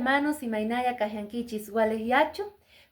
Hermanos, imaynalla kashankichis? Waliqllachu?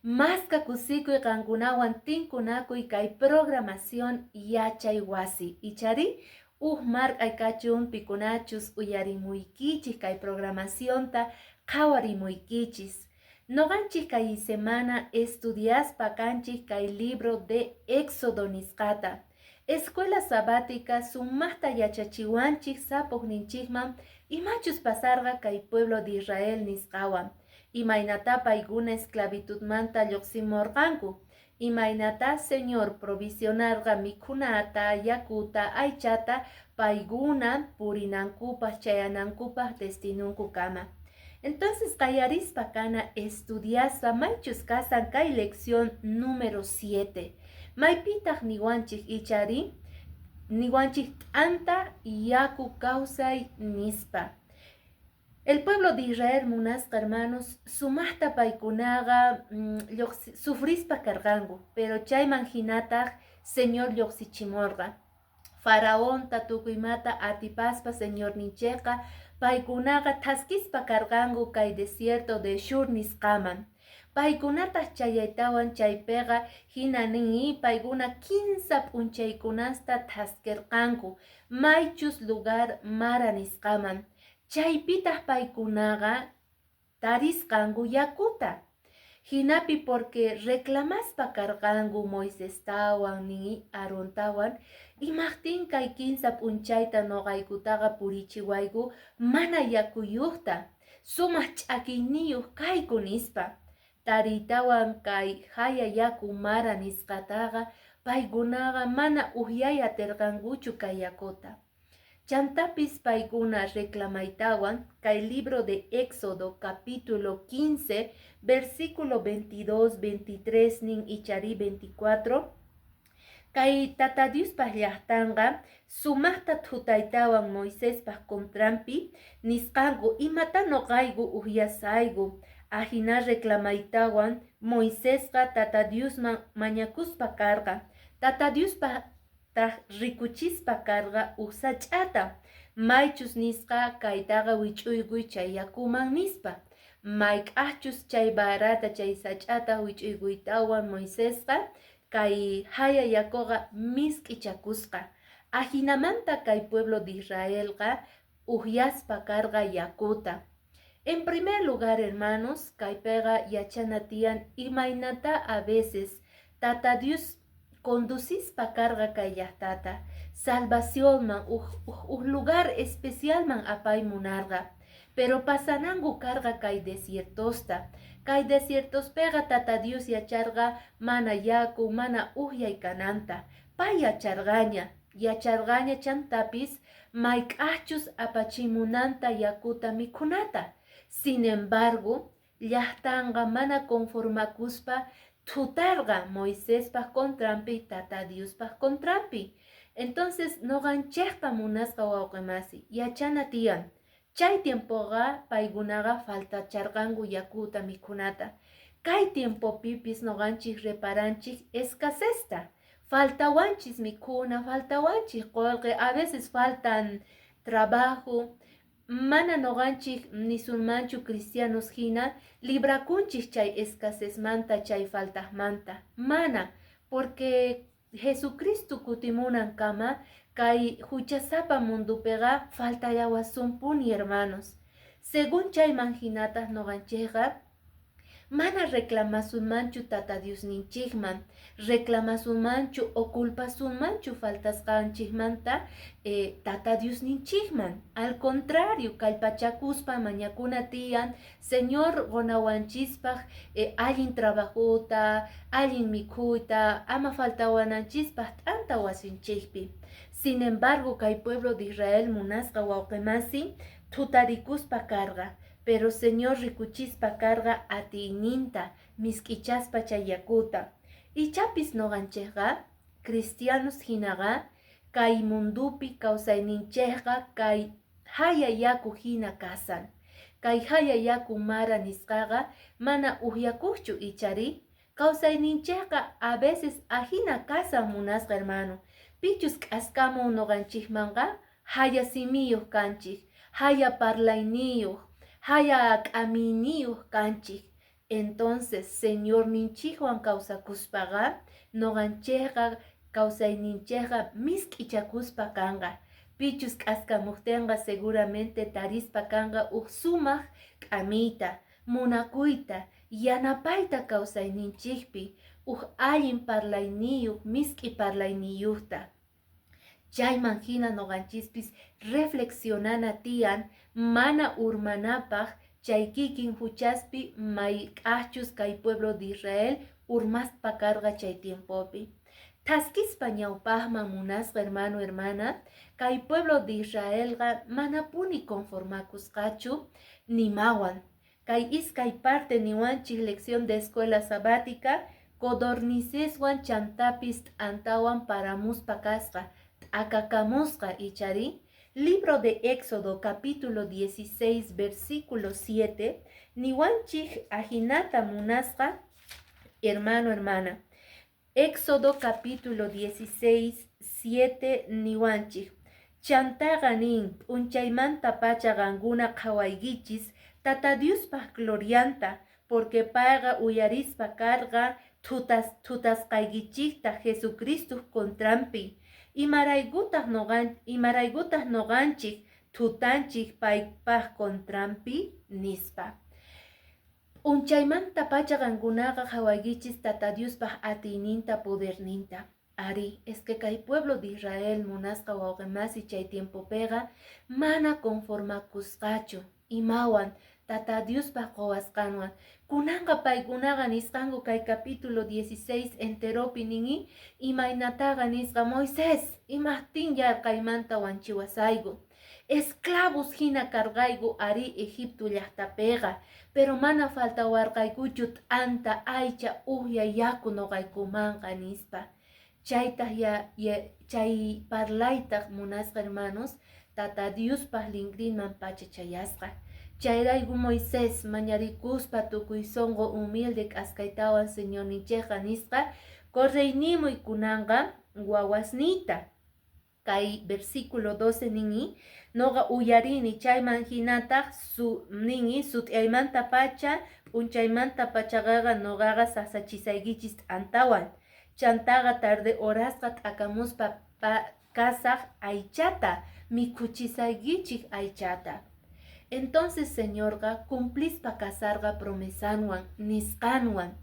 Maska kusikuy qankunawan tinkunakuy kay programación Yachay Wasi. Ichari uj marq'ay kachun pikunachus uyarimuykichis kay programacionta qhawarimuykichis. Noqanchik kay semana estudiaspa kanchik kay libro de Éxodo nisqata. Escuela Sabática sumaqta yachachiwanchik sapuqninchikman imachus pasarqa kay pueblo de Israel nisqawan. Imaynata paykuna esclavitudmanta lluqsimurqanku. Imaynata Señor provisionarqa mikhunata, yakuta, aychata paykuna purinankupaq, chayanankupaq destinunkukama. Entonces qallarispa kana estudiaspa maychus kasan kay lección número 7. Maypitaq niwanchik ichari? Niwanchik t'anta yaku kawsay nispa. El pueblo de Israel, munasqa hermanos, sumaqta paykunaqa sufrispa karqanku, pero chayman hinataq Señor lluqsichimurqa. Faraonta tukuymata atipaspa Señorninchikqa paykunaqa thaskispa karqanku kay desierto de Shur nisqaman. Paykunataq chayaytawan chaypiqa hina nin paykuna 15 p'unchaykunasta thaskirqanku maychus lugar Mara nisqaman. Chaypitaq paykunaqa tarisqanku yakuta. Hinapi porque reclamaspa karqanku Moisestawan ni Aarontawan, imaqtin kay 15 p'unchayta noqaykutaqa purichiwayku mana yakuyuqta, sumaq ch'akiyniyuq kayku nispa. Tariytawan kay haya yaku Mara nisqataqa paykunaqa mana uhyay atirqankuchu kay yakuta. Chantapis paykuna reclamaytawan kay libro de Éxodo capítulo 15 versículo 22, 23 nin ichari 24 kay Tata Diospaq llaqtanqa sumaqta thutaytawan Moisespaq contranpi nisqanku imata noqayku uhyasayku. Ajina reclamaytawan Moisesqa Tata Diosman mañakuspa karqa. Tata Diospaq rikuchispa karqa uj sach'ata, maychus nisqa kaytaqa wich'uykuy chay yakuman nispa. Mayk'aqchus chay varata chay sach'ata wich'uykuytawan Moisesqa kay haya yakuqa misk'ichakusqa. Ajinamanta kay pueblo de Israelqa uhyaspa karqa yakuta. En primer lugar, hermanos, kaypiqa yachana tiyan imaynata a veces Tata Dios conducispa karqa kay llaqtata salvacionman, uj lugar especialman apay munarqa. Pero pasananku karqa kay desiertosta. Kay desiertospiqa Tata Dios yacharqa mana yaku, mana uhyay kananta. Pay yacharqaña, yacharqaña chantapis mayk'aqchus apachimunanta yakuta mikhunata. Sin embargo, llaqtanqa mana conformakuspa thutarqa Moisespaq contranpi, Tata Diospaq contranpi. Entonces, noqanchikpa munasqa wawqimasi, yachana tiyan. Chay tiempoqa paykunaqa faltacharqanku yakuta mikhunata. Kay tiempopipis noqanchik reparanchik escasezta. Faltawanchis mikhuna, faltawanchik qullqi, a veces faltan trabajo. Mana noqanchik nisunmanchu cristianos hina librakunchik chay escasezmanta, chay faltaqmanta. Mana, porque Jesucristo kutimunankama kay huchasapa mundupiqa faltallawasunpuni, hermanos. Según chayman hinataq noqanchikqa mana reclamasunmanchu Tata Diosninchikman, reclamasunmanchu o culpasunmanchu faltasqanchikmanta Tata Diosninchikman. Al contrario, kallpachakuspa mañakuna tiyan Señor qonawanchispaq allin trabajota, allin mikhuyta, ama faltawananchispaq t'anta wasinchikpi. Sin embargo, kay pueblo de Israel, munasqa wawqimasi, thutarikuspa karqa, pero Señor rikuchispa karqa atiyninta misk'ichaspa chay yakuta. Ichapis noqanchikqa cristianos hinaqa kay mundupi kawsayninchikqa kay haya yaku hina kasan. Kay haya yaku Mara nisqaqa mana uhyakuqchu ichari? Kawsayninchikqa a veces ajina kasan, munasqa hermano. Pichus k'askamun noqanchikmanqa haya simiyuq kanchik, haya parlayniyuq, Haya k'amiyniyuq kanchik. Entonces, Señorninchikwan kawsakuspaqa, nuqanchikqa kawsayninchikqa misk'ichakuspa kanqa. Pichus k'askamuqtinqa seguramente tarispa kanqa huk sumaq k'amiyta, munakuyta, yanapayta kawsayninchikpi, huk allin parlayniyuq, misk'i parlayniyuqta. Chayman hina nuqanchispis reflexionana tiyan mana urmanapaq chay kikin huchaspi mayk'aqchus kay pueblo de Israel urmaspa karqa chay tiempopi. Thaskispa ñawpaqman, munasqa hermano, hermana, kay pueblo de Israelqa manapuni conformakusqachu nimawan. Kay iskay parte niwanchik lección de escuela sabática, codorniceswan chantapis t'antawan paramuspa kasqa, t'akakamusqa, ichari. Libro de Éxodo capítulo 16 versículo 7 niwanchik ajinata, munasqa hermano, hermana. Éxodo capítulo 16, 7 niwanchik. Chantaqa nin, p'unchaymanta pacha qankuna qhawaykichis Tata Diospaq glorianta, porque payqa uyarispa karqa thutas thutasqaykichikta Jesucristuq contranpi. Imaraykutaq nuqanchik thutanchik paypaq contranpi? Nispa. P'unchaymanta pacha qankunaqa qhawaykichis Tata Diospaq atiyninta, poderninta. Ari, es que kay pueblo de Israel, munasqa wawqimasi, chay tiempopiqa mana conformakusqachu imawan, Tata Diospaq quwasqanwan. Kunanqa paykunaqa nisqanku kay capítulo 16 enteropi nini imaynataqa nisqa: "Moisés, imaqtin yarqaymanta wanchiwasayku? Esclavos hina karqayku ari Egipto llaqtapiqa, pero mana faltawarqaykuchu t'anta, aycha, upya yaku nuqaykumanqa", nispa. Chaytaq ya, ya chay parlaytaq, munasqa hermanos, Tata Diospaq linkrinman pacha chayasqa. Chayrayku Moisés mañarikuspa tukuy sunqu humilde k'askaytawan Señorninchikqa nisqa: "Correynimuy kunanqa wawasniyta". Kay versículo 12 nini: "Noqa uyarini, chayman hinataq su nini sut'iaymanta pacha, p'unchaymanta pachaqaqa noqaqa sasachisaykichis t'antawan, chantaqa tarde horasqa t'akamuspa kasaq aychata, mikhuchisaykichik aychata". Entonces Señorqa cumplispa kasarqa promesanwan, nisqanwan.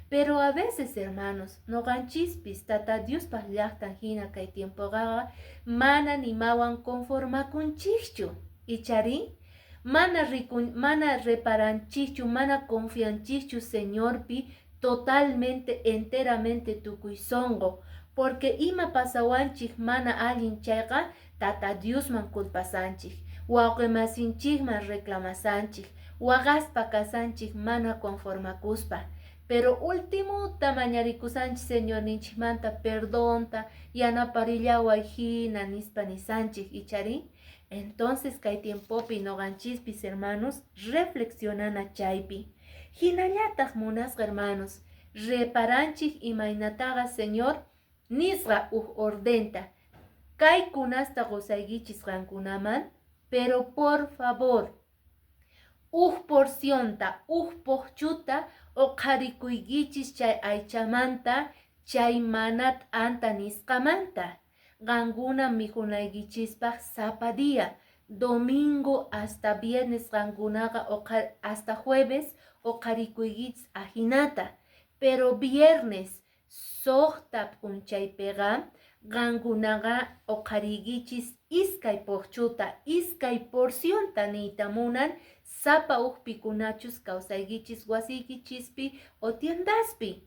Pero a veces, hermanos, noqanchispis Tata Diospaq llaqtan hina kay tiempoqaqa mana nimawan conformakunchikchu, ichari mana rikun, mana reparanchikchu, mana confianchikchu Señorpi totalmente, enteramente, tukuy sonqo, porque ima pasawanchik mana allin chayqa Tata Diosman culpasanchik, wawqimasinchikman reclamasanchik, waqaspa kasanchik mana conformakuspa. Pero ultimuta mañarikusanchik Señorninchikmanta perdonta, "Yanaparillaway hina", nispa nisanchik, ichari. Entonces kay tiempopi noqanchispis, hermanos, reflexionana chaypi. Hinallataq, munasqa hermanos, reparanchik imaynataqa Señor nisqa uj ordenta: "Kaykunasta qusaykichis qankunaman, pero por favor uj porcionta, uj pojchuta uqharikuykichis chay aychamanta, chay mana t'anta nisqamanta, qankuna mikhunaykichispaq sapa día, domingo hasta viernes qankunaqa hasta jueves uqharikuykichis ajinata, pero viernes suqta p'unchaypiqa qankunaqa uqhariykichis iskay pojchuta, iskay porcionta", niyta munan sapa uj pikunachus kawsaykichis wasiykichispi o tiendaspi,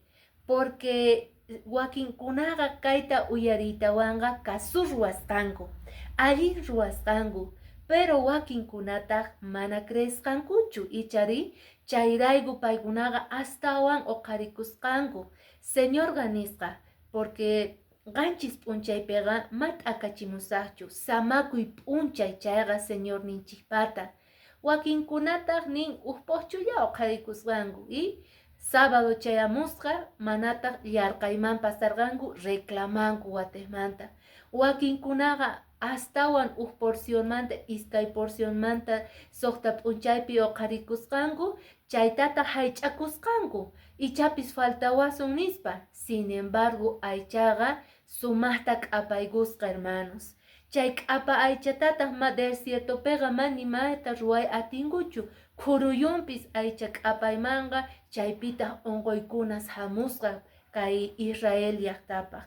porque wakinkunaqa kayta uyariytawanqa kasur ruwasqanku, allin ruwasqanku, pero wakinkunataq mana creesqankuchu, ichari. Chayrayku paykunaqa astawan uqharikusqanku. Señorqa nisqa: "Porque qanchis p'unchaypiqa mat'akachimusaqchu, samakuy p'unchay chayqa Señorninchikpata". Wakinkunataq nin uj pojchulla uqharikusqanku y Sábado chayamusqa, manataq yarqayman pasarqanku, reclamanku watejmanta. Wakinkunaqa astawan uj porcionmanta, iskay porcionmanta suqta p'unchaypi uqharikusqanku, chaytataq haych'akusqanku, ichapis faltawasun nispa. Sin embargo, aychaqa sumaqta k'apaykusqa, hermanos. Chay k'apa aychatataq ma desiertopiqa mana imata ruway atinkuchu. Khuruyunpis aycha k'apaymanqa, chaypitaq unquykunas hamusqa kay Israel llaqtapaq.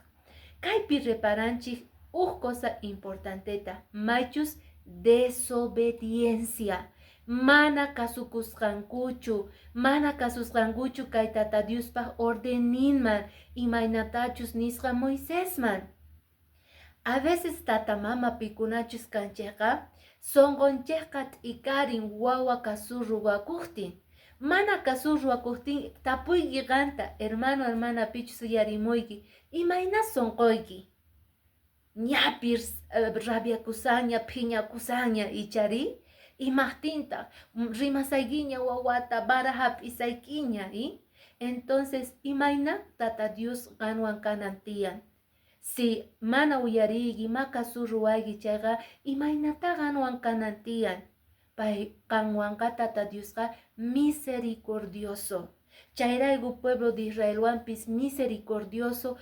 Kaypi reparanchik uj cosa importanteta, maychus desobediencia. Mana kasukusqankuchu, mana kasusqankuchu kay Tata Diospaq ordeninman, imaynatachus nisqa Moisesman. A veces tata mama pikunachus kanchikqa, sunqunchikqa t'ikarin wawa kasu ruwakuqtin. Mana kasu ruwakuqtin tapuyki qanta, hermano, hermana, pichus uyarimuyki, imayna sunquyki? Ñapis rabiakusaña, phiñakusaña, ichari? Imaqtintaq rimasaykiña wawata, vara hap'isaykiña, y? Entonces, imayna Tata Dios qanwan kanan tiyan? Si mana uyariyki, ma kasu ruwayki chayqa, imaynata qanwan kanan tiyan? Pay qanwanqa Tata Diosqa misericordioso. Chayrayku pueblo de Israelwanpis misericordioso,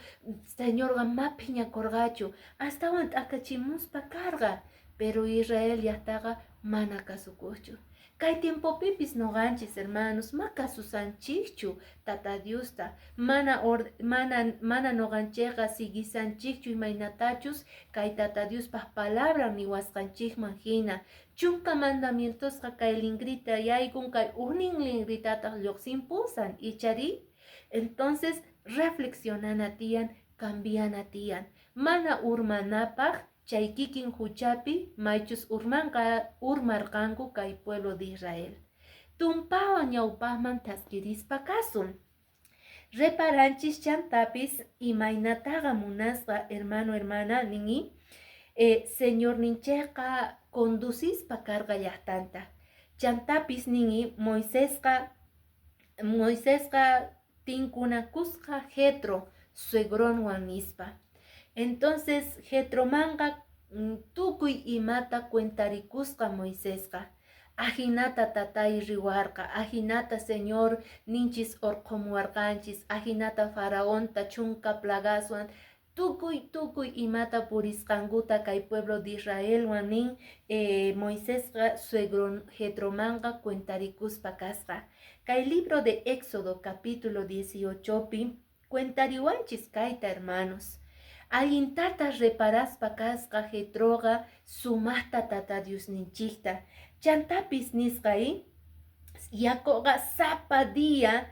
Señorqa ma phiñakurqachu, astawan t'akachimuspa karqa, pero Israel llaqtaqa mana kasukuqchu. Kay tiempopipis noqanchis, hermanos, ma kasusanchikchu Tata Diosta, mana noqanchikqa siguisanchikchu imaynatachus kay Tata Diospaq palabra niwasqanchikman hina. Chunka mandamientosqa kay lingrita yaykun, kay ujnin lingritataq lluqsinpusan, ichari? Entonces, reflexionana tiyan, cambiana tiyan. Mana urmanapaq chay kikin huchapi maychus urmanqa urmarqanku kay pueblo de Israel. Tumpawan ñawpaqman thaskirispa kasun. Reparanchis chantapis imaynataqa munasqa, hermano, hermana, nini, Señorninchikqa conducispa karqa llaqtanta. Chantapis nini Moisesqa tinkunakusqa Jetro suegronwan nispa. Entonces Jetromanqa tukuy imata cuentarikusqa Moisesqa. Ajinata tatay riwarqa, ajinata Señor ninchis urqhumuwarqanchis, ajinata faraonta chunka plagaswan, tukuy tukuy imata purisqankuta kay pueblo de Israelwan nin, Moisesqa suegron Jetromanqa cuentarikuspa kasqa. Kay libro de Éxodo capítulo 18 pi cuentariwanchis kayta, hermanos. Allintata reparaspa kasqa Jetroqa sumaqta Tata Diosninchikta. Chantapis nisqa yakuqa sapa día,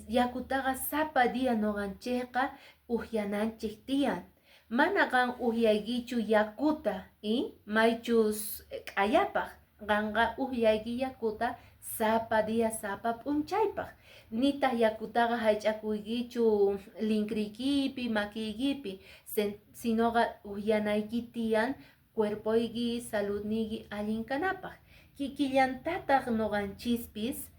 yakutaqa sapa día noqanchikqa ujyananchik tiyan. Mana qan ujyaykichu yakuta, maychus q'ayapaq, qanqa ujyayki yakuta sapa día, sapa p'unchaypaq. Nitaq yakutaqa haych'akuykichu linkriykipi, makiykipi, sinoqa ujyanayki tiyan cuerpoyki, saludniyki allin kanapaq. Kikillantataq noqanchispis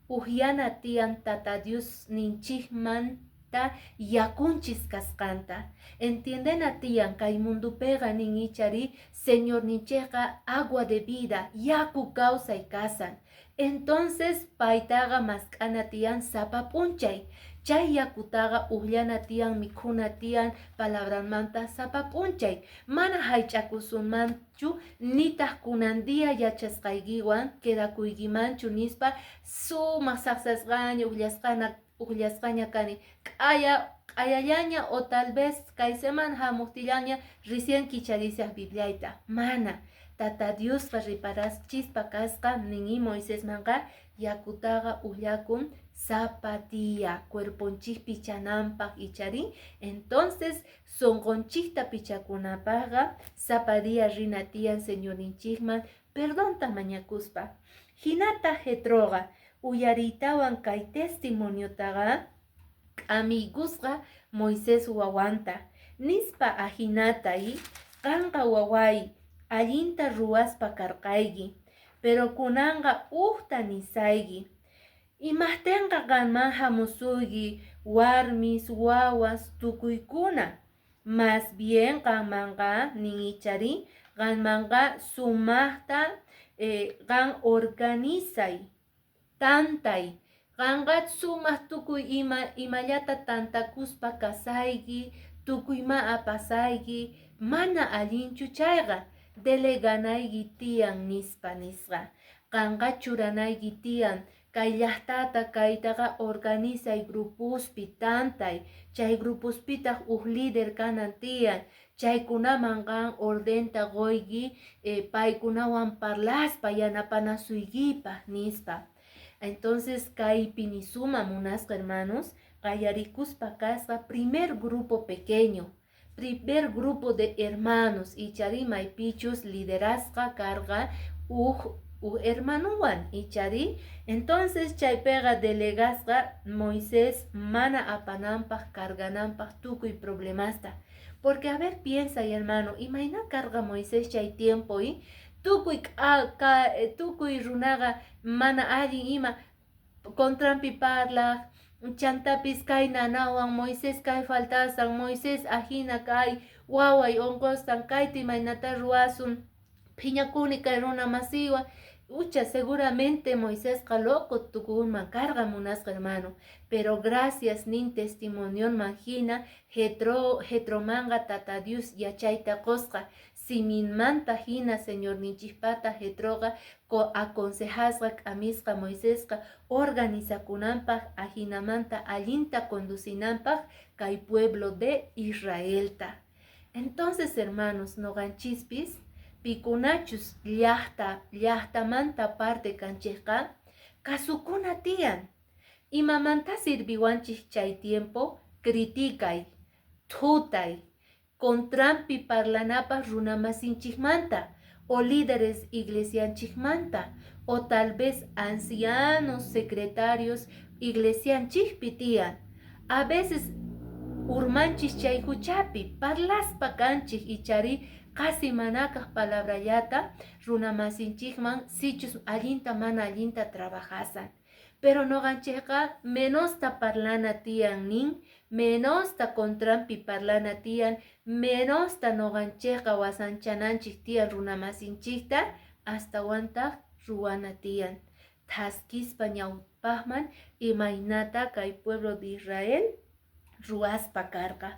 ujyana tiyan Tata Diosninchikmanta yakunchis kasqanta. Entiendena tiyan kay mundupiqa nin ichari Señorninchikqa agua de vida, yaku kawsay kasan. Entonces paytaqa mask'ana tiyan sapa p'unchay. Chay yakutaqa ujllana tiyan, mikhuna tiyan palabranmanta sapa p'unchay. Mana haych'akusunmanchu nitaq kunan día yachasqaykiwan quedakuykimanchu nispa sumaq saqsasqaña ujllasqana ujllasqaña kani q'aya q'ayallaña o tal vez kay semana hamuqtillaña recién kicharisaq Bibliayta. Mana. Tata Diosqa reparachispa kasqa nini Moisesmanqa yakutaqa ujllakun sapa día cuerponchik pichananpaq ichari. Entonces sunqunchikta pichakunapaqqa sapa día rina tiyan Señorninchikman perdonta mañakuspa. Hinata Jetroqa uyariytawan kay testimoniotaqa k'amiykusqa Moisés wawanta nispa ajinata qanqa waway allinta ruwaspa karqayki, pero kunanqa ujta nisayki. Imajtenqa qanman hamusuyki warmis, wawas, tukuykuna? Más bien qanmanqa nin ichari, qanmanqa sumaqta qan organizay, tantay. Qanqa sumaq tukuy ima imallata tantakuspa kasayki, tukuy ma apasayki, mana allinchu chayqa, deleganayki tiyan nispa nisqa. Qanqa churanayki tiyan, kay llaqtata kaytaqa organizay grupospi tantay, chay grupospitaq uj líder kanan tiyan, chaykunaman qan ordenta qoyki paykunawan parlaspa yanapanasuykipaq nispa. Entonces kaypi nisuma munasqa hermanos, qallarikuspa kasqa primer grupo pequeño, primer grupo de hermanos, ichari maypichus liderazqa karqa uj hermanuwan ichari. Entonces chaypiqa delegasqa Moisés mana apananpaq cargananpaq tukuy problemasta. Porque a ver, piensa hermano, imayna karqa Moisés chay tiempo y tukuy tukuy runaqa mana allin ima contranpi parlaq, chantapis kay nanawan Moisés kay faltasan, Moisés ajina kay waway unqusqan, kayta imaynata ruwasun, phiñakuni kay runa masiwan. Ucha seguramente Moisésqa loco tukunman karqa munasqa hermano, pero gracias nin testimonionman hina Jetro Jetromanqa Tata Dios yachayta qusqa, siminmanta hina Señorninchikpata Jetroqa aconsejasqa k'amisqa Moisésqa organizakunanpaq ajinamanta allinta conducinanpaq kay pueblo de Israelta. Entonces hermanos, noqanchispis pikunachus llaqta llaqtamanta parte kanchikqa kasukuna tiyan. Imamanta sirviwanchik chay tiempo criticay, thutay, contranpi parlanapaq runamasinchikmanta o líderes iglesianchikmanta o tal vez ancianos, secretarios iglesianchikpi tiyan. A veces urmanchis chay huchapi parlaspa kanchik ichari qasi manakaq palabrallata runamasinchikman sichus allinta mana allinta trabajasan. Pero noqanchikqa menosta parlana tiyan nin, menosta contranpi parlana tiyan, menosta noqanchikqa wasanchananchik tiyan runamasinchikta, astawantaq ruwana tiyan. Thaskispa ñawpaqman imaynata kay pueblo de Israel ruwaspa karqa.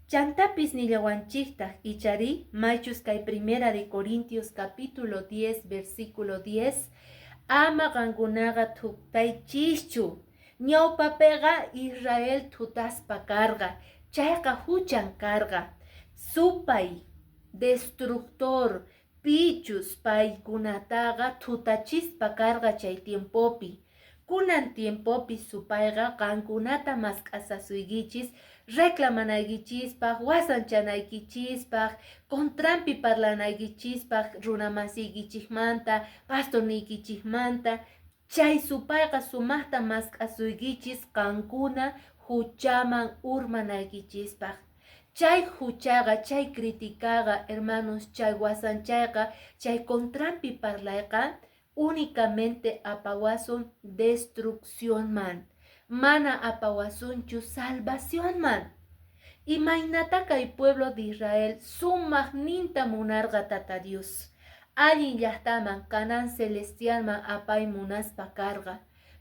Chantapis nillawanchiktaq ichari maychus kay Primera de Corintios capítulo 10 versículo 10, ama qankunaqa thutaychischu. Ñawpapiqa Israel thutaspa karqa, chayqa huchan karqa. Supay, destructor, pichus paykunataqa thutachispa karqa chay tiempopi. Kunan tiempopi supayqa qankunata mask'asasuykichis reclamanaykichispaq, wasanchanaykichispaq, contranpi parlanaykichispaq runamasiykichikmanta, pastorniykichikmanta. Chay supayqa sumaqta mask'asuykichis qankuna huchaman urmanaykichispaq. Chay huchaqa, chay criticaqa, hermanos, chay wasanchayqa, chay contranpi parlayqa únicamente apawasun destruccionman, mana apawasunchu salvacionman. Imaynata kay pueblo de Israel sumaqninta munarqa Tata Dios. Allin llaqtaman Canaán celestialman apay munaspa karqa,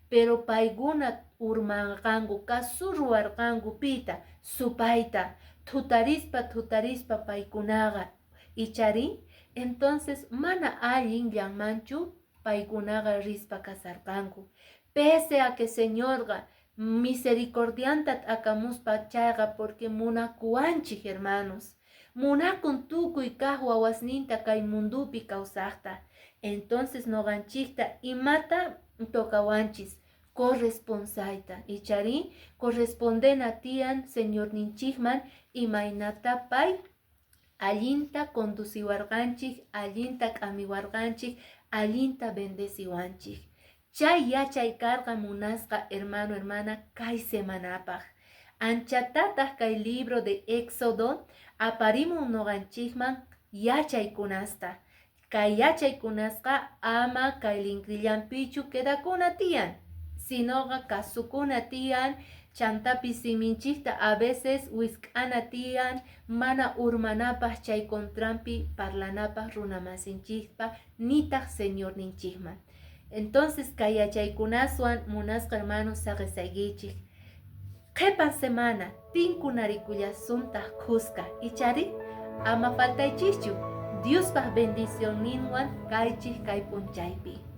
pero paykuna urmanqanku kasu ruwarqanku pita supayta thutarispa thutarispa paykunaqa ichari. Entonces mana allin llanmanchu paykunaqa rispa kasarqanku. Pese a que Señorqa misericordianta t'akamuspa chayqa porque munakuwanchik hermanos. Munakun tukuy kaq wawasninta kay mundupi kawsaqta. Entonces noqanchikta imata tocawanchis corresponsayta ichari correspondena tiyan Señorninchikman imaynata pay allinta conduciwarqanchik, allinta k'amiwarqanchik, allinta bendeciwanchik. Chay yachay karqa munasqa hermano, hermana, kay semanapaq. Anchatataq kay libro de Éxodo aparimun noqanchikman yachaykunasta. Kay yachaykunasqa ama kay linkrillanpichu quedakuna tiyan, sino que Sinoqa kasukuna tiyan, chantapis siminchikta a veces wisk'ana tiyan, mana urmanapaq chay contranpi parlanapaq runamasinchikpa nitaq Señorninchikman. Entonces kay yachaykunaswan munasqa hermanos saqisaykichik. Qhipan semana tinkunarikullasuntaq khuska, ichari? Ama faltaychischu. Diospaq bendicionninwan kaychik kay p'unchaypi.